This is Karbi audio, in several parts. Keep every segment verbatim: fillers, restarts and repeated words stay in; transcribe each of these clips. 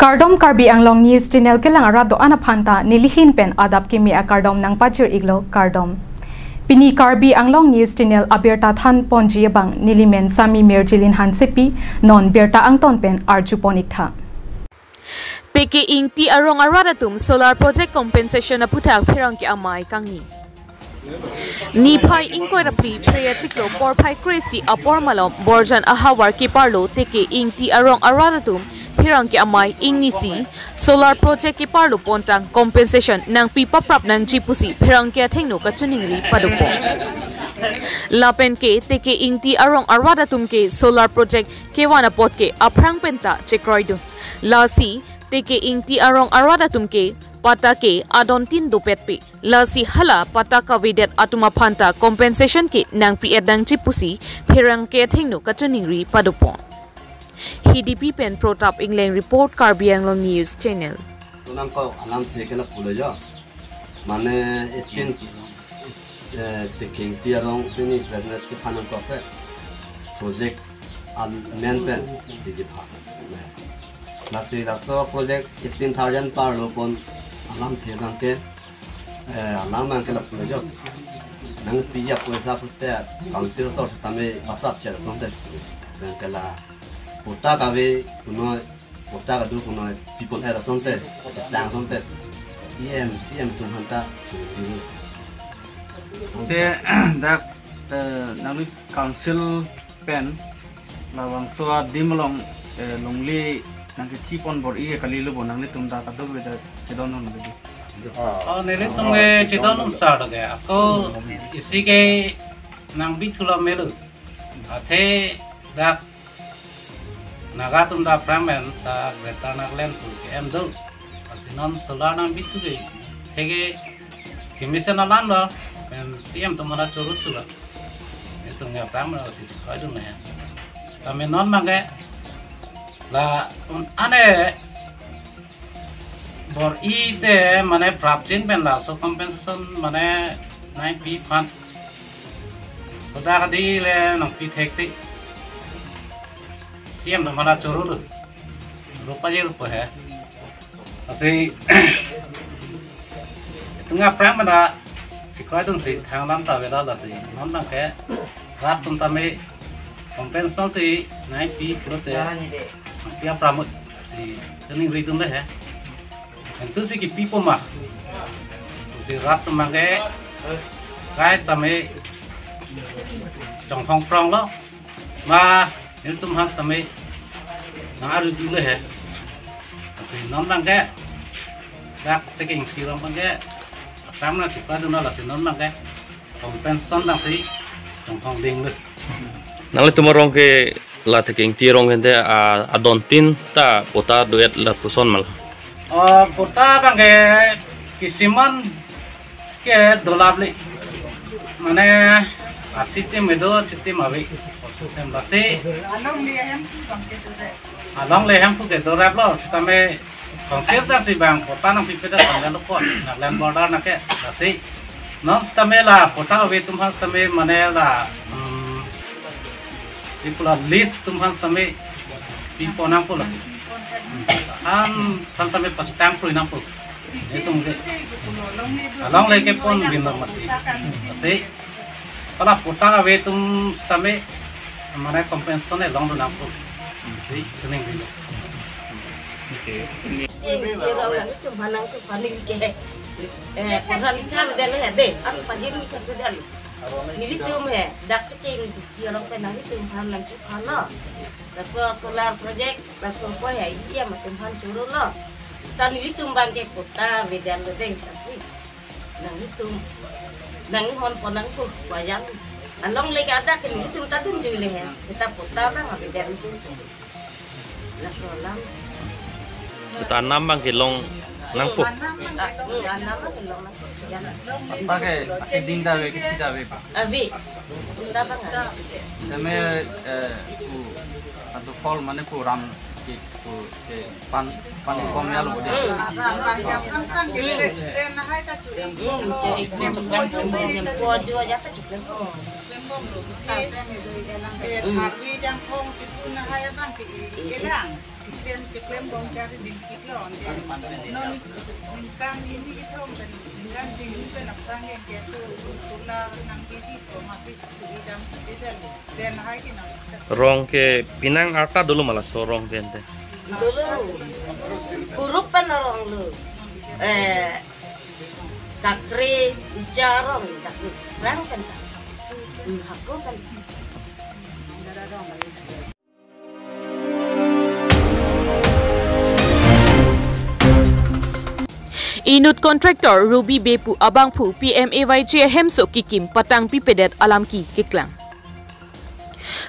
Kardom, Karbi Anglong News Channel kelang arat do-an aphanta nelihin pen adap kimi akardom nangpachir-iklo, kardom. Pini Karbi Anglong News Channel abirta thanponji abang nelimen Sami Mirjilin Hansepi, non birta angton pen arjupon-iktha. Teke Ingti arong arat atum solar project compensation aphuthak pherangke amei kangni. Niphai ingkoi ra phli Phre achiklo porphai kre-isi apor malom Borjan ahavar keparlo Teke Ingti arong arat atum pherangke amei ingnisi solar project keparlo pontang compensation nangpi paprap nangji pusi pherangke athengno kachiningri padopo. Lapen ke Teke Ingti arong arat atum ke solar project kevan apot ke aphrang penta chekroidun. Lasi Teke Ingti arong arat atum ke patta ke adontin dopetpe. Lasi hala patta kavedet atum aphanta compensation ke nangpi-et nangji pusi pherangke athengno kachiningri padopo. Hidipi pen Protap Engleng report, Karbi Anglong News Channel. Tunang ko alam thekela pulo jo. Mane eighteen, eh, Teke Ingti arong pini president ke phanang ko pe. Project al men pen sigi pha. Lasi laso project eighteen thousand parlo pon alam the abang ke, eh, alam abang ke lapulo jo. Nangpi apoisa pute council source tame paprap chera sonte. Abang ke la patta kave kuno, patta kado kuno pipon era sonte, tang sonte. E M, C M atum aphanta chunri. Te dak, eh, nangli council pen labangso adim along, eh, longle nangkethi pon bor-i kalilo bo, nanglitum ta kadokave ta chedondun bedi. Oh, nelitum ke chedondun sar ke. Ako isi ke nangbi thulo melo. Athe dak Naga atum ta aphrang pen ta Greater Nagaland pu ke-em do. Lasi non solar nangbi thu ke, theke kemesen alam lo, pen C M atum aphan choro thulo. Nelitum ke aphrang pen lasi kroidun he. Kami non abang ke la un ane bor-i te mane prapjin pen laso compensation mane nangpi aphan. Soda kadi le nangpi thekte. C M atum aphan choro lo. Rupa je rupa he. Lasi itum ke aphrang pen ta chekroidunsi thang alam ta avelo lasi. Non abang ke rat atum tame compensation si nangpi pulote nangpi aphrang mut si chiningridunle he. Antu si kipi po ma. Si rat atum abang ke kai tame chonghong prong lo. Ma, nelitum aphan tame nang-arjudunle he. Lasi non abang ke dak Teke Ingti arong abang ke aphrang nangchekroidun, lasi non abang ke compensation abang si chonghong ding le. Nanglitum arong ke la Teke Ingti arong ke te, ah, adontin ta patta do-et lapuson ma la? Ah, patta abang ke kisiman ke dolap le. Mane achitim kedo, achitim ave. System lasi alongle hemphu abang ke do re. Alongle hemphu ke do re lo, sitame council ta si abang patta nangpipedet tanglo ko, Nagaland border nangke, lasi non sitame la patta ave atum aphan sitame mane la, hmm, di pula lease atum aphan sitame pipon nangpo lagi. An aphan tame pachethang kroi nangpo. Itum ke alongle kepon binor mati. Lasi hala patta ave atum sitame mane compensation elongdun nangpo. Si chiningri. Oke. Eh, kira orang itu manang ke paning ke. Eh, pura lika bedel he de, an pajin lika bedel. Nelitum he, dak Teke Ingti arong pen nanglitum aphan nangchukha lo. Laso solar project, laso po he, iya matum aphan choro lo. Ta nelitum abang ke patta avedetlo de, lasi nanglitum nanghon pon nangpo, wayang. Alongle ke adak ke nelitum ta dunjuile he, seta patta abang avedetlo. Laso alam. Seta anam abang kelong nangpo. Anam abang kelong. Ah, hmm, anam abang kelong nangpo. Ya. Patta ke, patta ke ding ta ave, kisi ta ave pa? Ave. Ding ta abang ave. Tame, eh, pu, atu call mane pu ram ke, pu ke pan, pan kom ya lo de. Hmm. Ram abang jam kan kan gini de. Sen hai ta churi. Hmm, churi. Ko ajo aja ta churi. Klembom lo, ta sen he do elang. Hmm. Harvi jangphong si pu na hai abang ke elang. Keklem, keklem bom kari din kitlo, ante non ningkan hini kethom pen, ningkan hini pen aphrang ke ke tu solar nang di di ko mati suri dam di dal den hai ke nang. Rong ke penang arta dolo ma laso rong ke ante. Dolo. Kurup pen rong lo. Eh, kakre, uja rong, kakre, rang pen. Hmm, hako pen. Inut contractor Ruby Bey pu abangphu P M A Y G ahemso kekim patang pipedet alam ke keklang.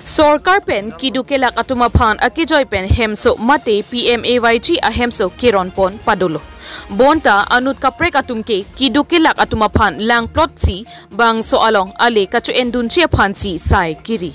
Sorkar pen keduk kelak atum aphan akejoi pen hemso mate P M A Y G ahemso keron pon padolo. Bonta anut kaprek atum ke keduk kelak atum aphan lang plot si bangso along ale kacho-endunji aphan si sai kiri.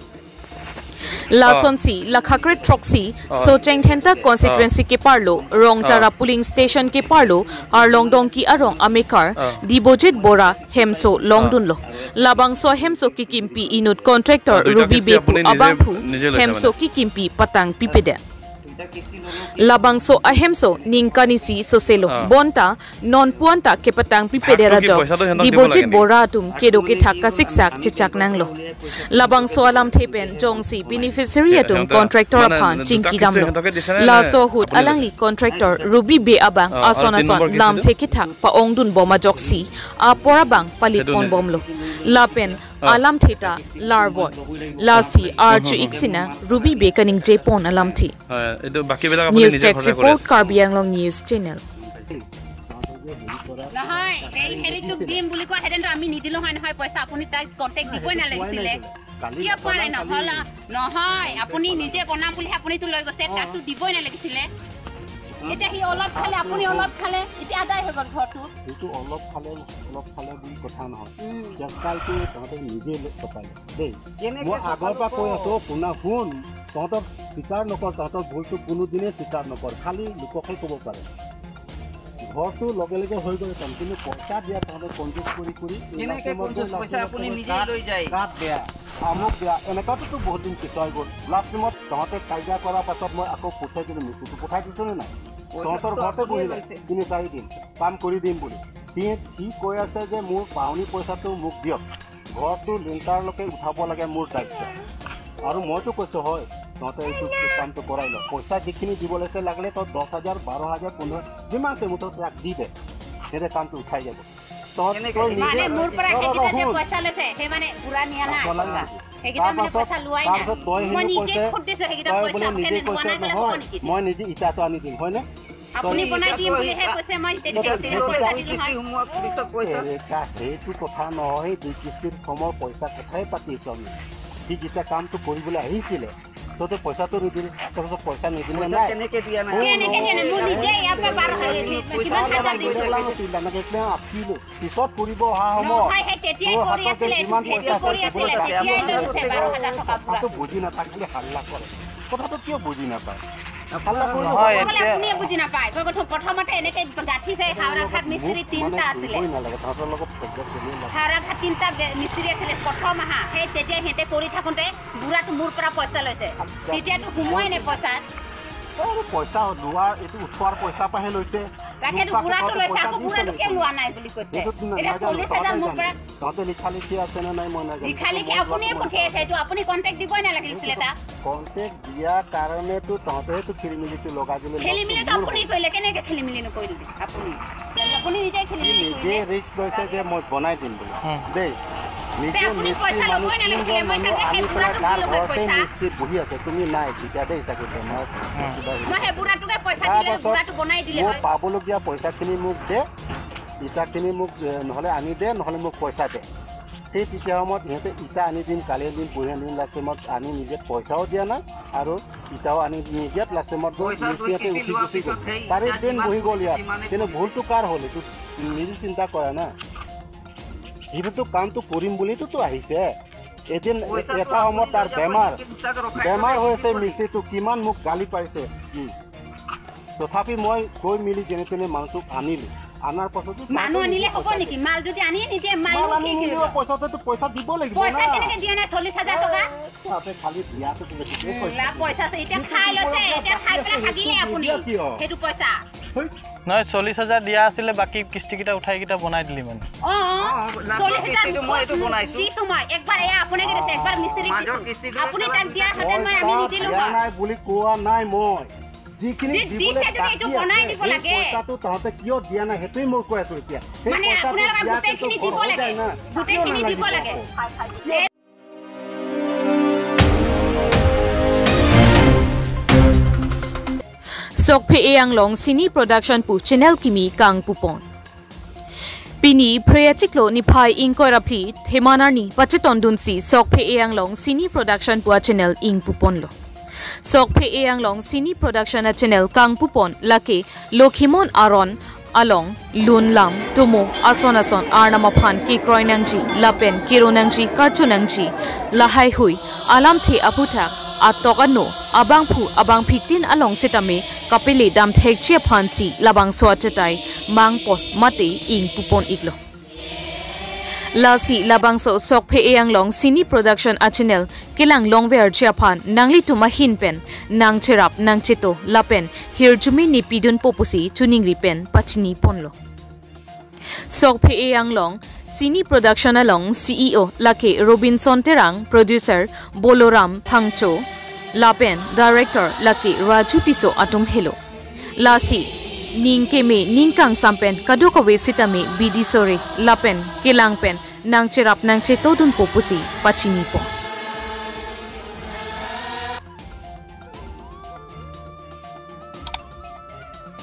Lasonsi, lakha kre throksi, Socheng Dhenta constituency keparlo, Rongtara polling station keparlo, Arlong Dongki arong amekar, Dibojit Bora, hemso longdunlo. Labangso hemso kekimpi inut contractor Ruby Bey pu abangphu, hemso kekimpi patang pipede. Labangso ahemso ningkan isi soselo. Bonta non puan ta kepatang pipede rajok Dibojit Bora atum kedo kethak kasiksak chechak nanglo. Labangso alamthe pen jongsi beneficiary atum contractor aphan chingki damlo. Laso ahut alangli contractor Ruby Bey abang ason ason lamthe kethak pa-ongdun bom ajoksi apor abang palit pon bomlo. Lapen alamthe ta larvoi. Lasi arju-ik sinang Ruby Bey kaningje pon alamthe. News Desk Report, Karbi Anglong News Channel. নহয়, সেই হেৰিটো দিম বুলি কোৱা হেঁতেনতো আমি নিদিলো হয় নহয় পইচা, আপুনি তাইক কণ্টেক্ট দিবই নালাগিছিলে। কিয় কোৱা নাই? নহ'লা, নহয়, আপুনি নিজে বনাম বুলি আপুনি তো লৈ গৈছে, তাকতো দিবই নালাগিছিলে। এতিয়া সি অলপ খালে, আপুনি অলপ খালে, এতিয়া আদায় হৈ গ'ল ঘৰটো। সেইটো অলপ খালে, অলপ খালে বুলি কথা নহয়। উম। কেঁচকালটো তহঁতে নিজে লে-, চপাই ল দেই। কেনেকে মই আগৰ পৰা কৈ আছো, শুনা, শুন, তহঁতৰ স্বীকাৰ নকৰ, তহঁতৰ ভুলটো কোনোদিনে স্বীকাৰ নকৰ, খালি লোককহে ক'ব পাৰে। ঘৰটো লগে লগে হৈ গ'ল, কিন্তু পইচা দিয়া তহঁতে কঞ্জুচ কৰি কৰি এই কেনেকে লাষ্ট টাইমত কঞ্জুচ? গৈ লাষ্ট পইচা টাইমত আপুনি ক'ব, নিজেই কাঠ, লৈ যায়। কাঠ বেয়া, আমুক বেয়া, এনেকুৱাটোতো বহুত দিন পিছুৱাই গ'ল। লাষ্ট টাইমত তহঁতে কাজিয়া কৰাৰ পাছত মই আকৌ পঠিয়াই দিলো, মিস্ত্ৰীটো পঠাই দিছো নে নাই? পইচাটো তহঁতৰ ঘৰতে আপুনি বহিলে লৈছে। তিনি চাৰি দিন কাম কৰি দিম বুলি। সি, সি কৈ আছে যে মোৰ পাওনি পইচাটো মোক দিয়ক, ঘৰটো লিংটাৰলৈকে উঠাব লাগে মোৰ দায়িত্ব। আৰু মইতো কৈছো, হয়, তহঁতে এইটো কামটো কৰাই ল, পইচা যিখিনি দিব লাগিছে, লাগিলে তই দহ হাজাৰ, বাৰ হাজাৰ, পোন্ধৰ, যিমান আছে মুঠতে তাক দি দে, সিহঁতে কামটো উঠাই যাব। তই, কেনেকে তই দিব? নিজে, মানে মোৰ পৰা তই সেইকেইটা যে শুন। পইচা লৈছে, সেই মানে বুঢ়া নিয়া নাই। চলা নাই। সেইকেইটা মানে তাৰপাছত, পইচা লোৱাই নাই। তাৰপাছত তই মই হেনো নিজে কৈছে, খুদ দিছো, সেইকেইটা তই পইচা বোলে নিজে কেনে লোৱা কৈছে, নাই, ক'লে নহয়, ক'ব নেকি? মই নিজে ইটাটো আনি দিম, হয়নে? আপুনি বনাই দিম বুলিহে কৈছে, মই তেতিয়া তই গোটেই পইচা দিলো হয়। কিস্তি সোমোৱা পুলিচক কৈছা। এ, কা-, সেইটো কথা নহয়, দুই কিস্তিৰ সময়ৰ পইচা কথাই পাতিছো আমি। সি যেতিয়া কামটো কৰিবলৈ আহিছিলে, তইতো পইচাটো নিদিলি, তাৰপিছত পইচা নিদিলে পইচা নাই। কেনেকে দিয়া নাই? কেনেকে দিয়া নাই? মোৰ নিজে ইয়াৰ পৰা বাৰ হাজাৰ দি, কিমান হাজাৰ দিছো? পিছত ফুৰিব অহা সময়ত নহয়, সেই তেতিয়াই তোৰ কৰি হাতত যে আছিলে, যিমান খেতি পইচা আছে, কৰি আছিলে, সেইবিলাক তেতিয়াই লৈছে বাৰ হাজাৰ টকা পুৰা। কথাটো বুজি নাথাকিলে হাল্লা কৰে। কথাটো কিয় বুজি নাপায়? হাল্লা কৰিব নহয়, নালাগে। এতিয়া আপুনি বুজি নাপায়। প্ৰথম, প্ৰথমতে এনেকে গাঁঠিছে, হাওৰা ঘাট মিস্ত্ৰী তিনিটা আছিলে। ক'বই নালাগে, তাহাঁতৰ লগত প্ৰব্লেম চলি নালাগে। হাওৰা ঘাট তিনিটা বে-, মিস্ত্ৰী আছিলে, প্ৰথম আহা। সেই তেতিয়া সিহঁতে কৰি থাকোঁতে বুঢ়াটো মোৰ পৰা পইচা লৈছে। আচ্ছা। তেতিয়াতো সোমোৱাই নাই পইচা। এই পইচা লোৱা, এইটো উঠোৱাৰ পইচা পাহে লৈছে। তাকেতো লোক বুঢ়াটো পাকেতো লৈছে, পইচা আকৌ দিছে বুঢ়াটো নেকি? কিয় লোৱা নাই বুলি কৈছে? এইটোতো না-, এতিয়া নাজানো, চল্লিছ হাজাৰ তহঁতে মোৰ পৰা জানো। তহঁতে লিখা লিখি আছে নে নাই মই নাজানো। লিখা লিখি মই আপোনালোকে পঠিয়াইছে, এইটো আপুনি কণ্টেক্ট দিবই নালাগিছিলে তাক। কণ্টেক্ট দিয়াৰ কাৰণেতো তহঁতেতো খেলি মেলিটো লগাই দিলে, খেলি মেলিটো লগাইটো মোৰ আপুনি হ'ল। কৰিলে, কেনেকে খেলি মেলি নকৰিলে আপুনি? আপুনি নিজে খেলি সি মেলি নিজে কৰিলে। ৰিস্ক লৈছে যে মই বনাই দিম বুলি। হুম। দেই। নিজে তে আপুনি মিস্ত্ৰী পইচা মানুহ, ল'বই নালাগিছিলে, তিনিজন মই মানুহ তাকে আনি সেই পেলাই বুঢ়াটোক তাৰ দিলো হয় ঘৰতে পইচা। মিস্ত্ৰী বহি আছে, তুমি নাই তেতিয়া দেই চাগে বেমাৰত হুম। কিবা হেৰি মই সেই বুঢ়াটোকে পইচা দিলে, তাৰপাছত বুঢ়াটো বনাই দিলে মোৰ হয়। পাবলগীয়া পইচাখিনি মোক দে, ইটাখিনি মোক, এ, নহ'লে আনি দে, নহ'লে মোক পইচা দে। সেই তেতিয়া সময়ত সিহঁতে ইটা আনি দিম, কালি আনি দিম, পৰহি আনি দিম, লাষ্ট টাইমত আনি নিদিয়াত পইচাও দিয়া নাই আৰু ইটাও আনি নিদিয়াত লাষ্ট টাইমত গৈ পইচা মিস্ত্ৰী দুই সিহঁতে কিস্তি উঠি লোৱাৰ গুচি গ'ল। পিছতহে ইটা চাৰি দিন যিমানে বহি গ'ল ইয়াত। কিন্তু ভুলটো কাৰ হ'ল? এইটো নিজে চিন্তা কৰা না। এদিন পইচাটো এটা সময়ত আপুনি তাৰ লৈ যাব, বেমাৰ, এইটো চিন্তা কৰক, বেমাৰ খাই হৈ আছে, খাই মিস্ত্ৰীটো কিমান মোক গালি পাৰিছে। উম। তথাপি মই গৈ মিলি যেনে তেনে মানুহটোক আনিলো। আনাৰ পাছতো মানুহ আনিলে হ'ব নেকি? মাল যদি আনি নিদিয়ে, মাল মাল আনি কি নিদিয়ে, কৰিব? পইচাটোতো পইচা দিব লাগিব পইচা না। কেনেকে দিয়া নাই চল্লিশ হাজাৰ টকা? এ, তাতে খালি দিয়াটো তুমি ঠিকেই কৈছা। লা পইচা আছে, এতিয়া খাই লৈছে, এতিয়া খাই পেলাই হাগিলে আপুনি। নিদিয়া কিয়? সেইটো পইচা। হেই। নহয়, চল্লিশ হাজাৰ দিয়া আছিলে, বাকী কিস্তিকেইটা উঠাই কেইটা বনাই দিলি মানে। অ, অ, অ, লাষ্টৰ চল্লিশ হাজাৰ কিস্তিটো মই এইটো বনাইছো। দিছো মই, একবাৰ এয়া আপোনাকে দিছে, একবাৰ মিস্ত্ৰীক মাজৰ দিছো। কিস্তিটো আপুনি তাক দিয়া হাতে মই আমি মই নিদিলো দিয়া হয়। নাই বুলি কোৱা নাই মই। যিখিনি যি-, দিবলৈ দিছে যদি এইটো বাকী বনাই আছে, দিব সেই লাগে। পইচাটো তহঁতে কিয় দিয়া নাই, সেইটোৱে মই কৈ আছো এতিয়া। সেই মানে পইচাটো আপোনালোকে দিয়াতেতো গোটেইখিনি ঘৰ দিব হৈ লাগে। যায় না। গোটেইখিনি কিয় দিব নালাগিব লাগে। আকৌ? Sokphe Eyanglong Cine Production pu channel kimi kangpupon. Pini Phre achiklo niphai ingkoi ra phli Theman arni pachetondunsi Sokphe Eyanglong Cine Production pu a channel ingpuponlo. Sokphe Eyanglong Cine Production a channel kangpupon lake Lokhimon Aron along lun lam tomo ason ason arnam aphan kekroi nangji lapen kero nangji karcho nangji lahaihui alamthe aphuthak atok ano abangphu abangphi tin along sitame kapele damthekji aphansi labangso achetai mangpon mate ingpupon iklo. Lasi labangso Sokphe Eyanglong Cine Production a channel kelang longverji aphan nanglitum ahin pen nangcherap nangcheto lapen hirjume nepidunpo pusi choningri pen pachiniponlo. Sokphe Eyanglong Cine Production along C E O lake Robinson Terang, producer Boloram Phangcho, lapen director lake Raju Tisso atum helo. Lasi ning keme ning kangsam pen kadokave sitame bidi sore lapen kelang pen nangcherap nangchetodunpo pusi pachinipo.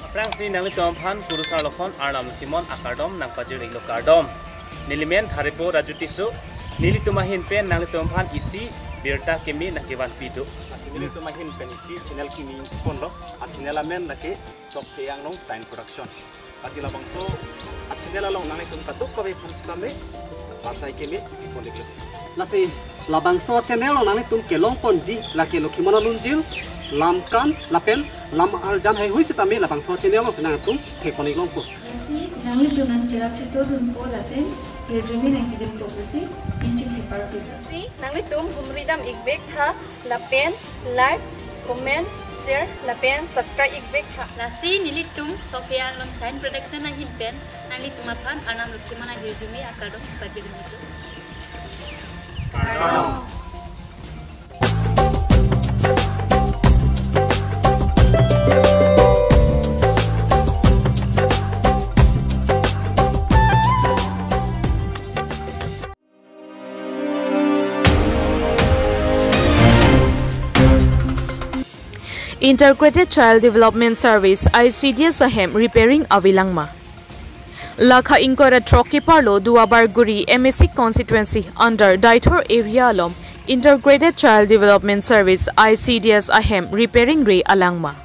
Aphrangsi nanglitum aphan kurusar lokhon Arnam Lokhimon akardom nangpajir iklo kardom. Nelimen Tharipo Raju Tisso, nelitum ahin pen nanglitum aphan isi birta keme nangkevanpi do. Nelitum ahin pen isi channel kimi ponlo, a channel amen lake Sokphe Eyanglong Cine Production. Lasi labangso a channel along nanglitum kadokave aphan sitame barsai keme pipon iklo. Lasi labangso channel along nanglitum kelongponji lake Lokhimon alunjil, lam kam lapen lam arjan haihui sitame labangso channel alongsi nanglitum thekpon iklongpo. Lasi nanglitum nangcherap chetodunpo lapen hirjume nangpidunpo pusi ingching thepar pi. Lasi nanglitum humri dam ikvek tha lapen like, comment, share lapen subscribe ikvek tha. Lasi nelitum Sokphe Eyanglong Cine Production ahin pen nanglitum aphan Arnam Lokhimon ahirjume akardom pajir iklo. Kardom. Integrated Child Development Service, I C D S ahem repairing avelangma. Lakha ingkoi ra throk keparlo Duarbagori M A C constituency under Deithor area along Integrated Child Development Service, I C D S ahem repairing re alangma.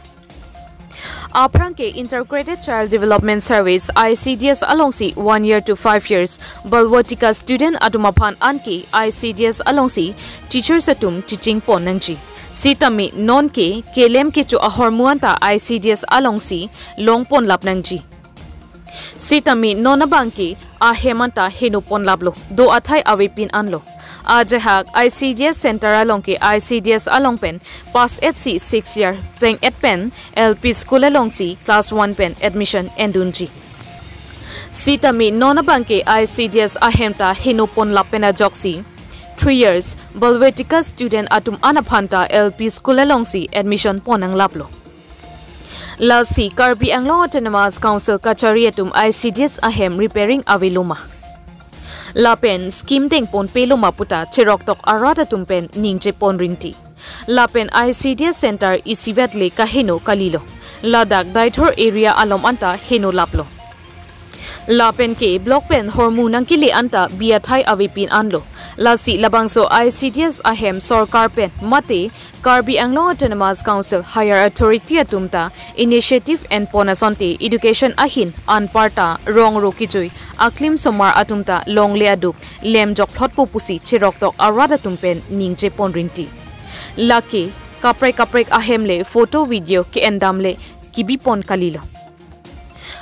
Aphrang ke Integrated Child Development Service, I C D S alongsi one year to five years Balwatika student atum aphan anke I C D S alongsi teachers atum teaching pon nangji. Sitame non ke kelem kecho ahormu anta I C D S alongsi longpon lap nangji. Sitame non abang ke ahem anta heno pon laplo, do athai avepin anlo. Ajahak I C D S center along ke I C D S along pen pass etsi six year pleng et pen L P school alongsi class one pen admission endunji. Sitame non abang ke I C D S ahem ta heno pon lap pen ajoksi three years Balwatika student atum an aphan ta L P school alongsi admission pon nanglaplo. Lasi Karbi Anglong Autonomous Council kachari atum I C D S ahem repairing aveloma lapen scheme dengpon peloma puta cheroktok arat atum pen ningje pon rinti. Lapen I C D S center isivet le kaheno kalilo. Ladak Deithor area along anta heno laplo. Lapen ke block pen hormu nangkele anta bi athai avepin anlo. Lasi labangso I C D S ahem sorkar pen mate Karbi Anglong Autonomous Council higher authority atum ta initiative enpon asonte education ahin anparta rong ro kejui aklim somar atum ta longle aduk lemjok phlotpo pusi cheroktok arat atum pen ningje pon rinti. Lake kaprek kaprek ahem le photo video ke-endam le kebipon kalilo.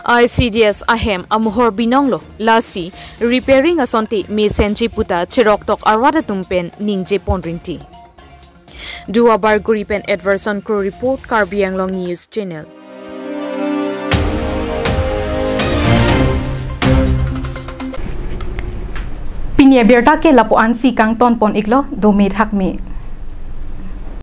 I C D S ahem amohor binonglo, lasi repairing asonte mesenji puta cheroktok arat atum pen ningje pon rinti. Dua Barguri pen Edverson Kro report, Karbi Anglong News Channel. Pini abirta ke lapu-ansi kangton pon iklo, dome thakme.